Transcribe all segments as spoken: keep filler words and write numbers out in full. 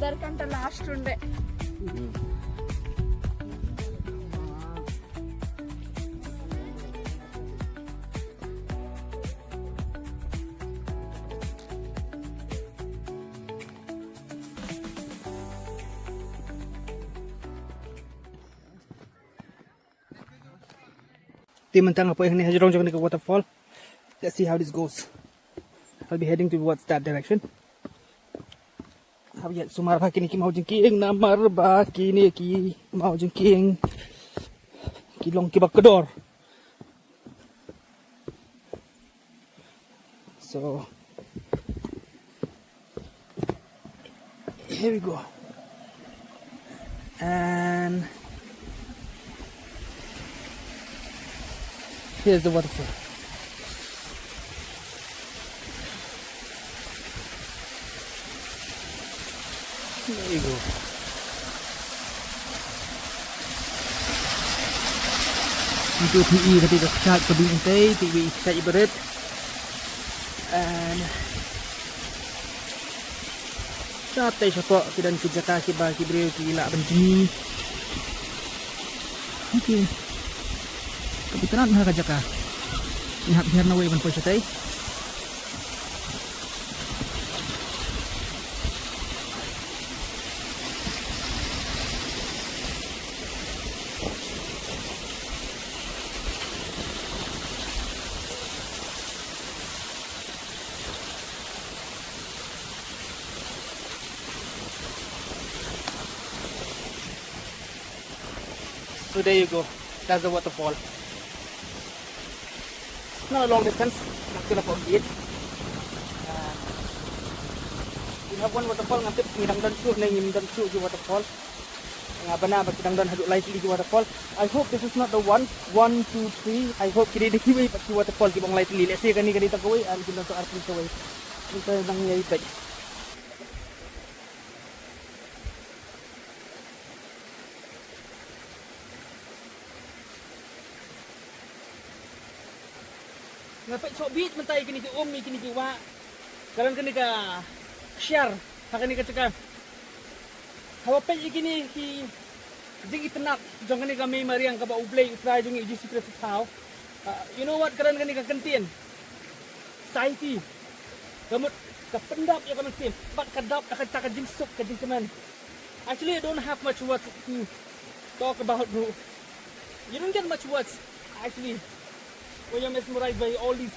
Dar kan ta last runde. Te mynta nga poi hangne hajrong jong kane ka waterfall. Let's see how this goes. I'll be heading towards that direction. Hap ïa sumar ba kine ki maw jingkieng, namar ba kine ki maw jingkieng ki long kiba kdor. So here we go. And here's the waterfall. There you go. Itu phi i kata ka kshaid ka bing ente, phi i kshaid ibarat. And shatei shapoh ki don ki jaka kiba ki briew ki lah ban jngi. Okay. Ka bitrang ha ka jaka. Ngi hap hiar na wei ban poi shatei. So there you go. That's the waterfall. It's not a long distance. Nang kena pok git. Uh, we have one waterfall, ngan tip ngi dang don shuh ne ngim don shuh ki waterfall. Nga bana ba ki dang don haduh lai tylli ki waterfall. I hope this is not the one. One, two, three. I hope ki dei da kiwei pat ki waterfall kiba ong lai tylli. Let's see, kane ka dei tang kawei, and ki don tang arphew kawei. Kita dang ïai peit. Nga peit shuh bit mynta ïa kine ki um, ïa kine ki wah. Ka don kane ka kshaid ha kane ka jaka. Haba peit ïa kine ki jingitynnad jong kane ka mei mariang kaba U Blei U Trai jong ngi U Jisu Khrist u thaw. Ah, you know what, ka don kane ka kyntien Sahithi. Ka mut ka pyndap ïa ka mynsiem bad ka dap da kata ka jingsuk ka jingkmen. Actually, I don't have much words to talk about, bro. You don't get much words, actually, when you're mesmerized by all these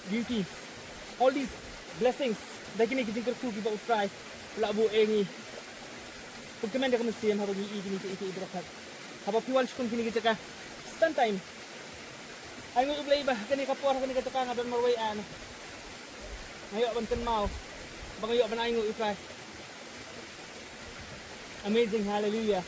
beauties, all these blessings. Da kine ki jingkyrkhu kiba U Trai u la buh ïa ngi. Pynkmen da ka mynsiem haba ngi i kine ki, ki, ki barakat. Haba phi wan sha kine ki jaka, spend time. Ai nguh U Blei ba ha kane ka por, ha kane ka jaka nga don marwei, and nga ïoh ban kynmaw ba nga ïoh ban ai nguh ïa U Trai. Amazing, hallelujah.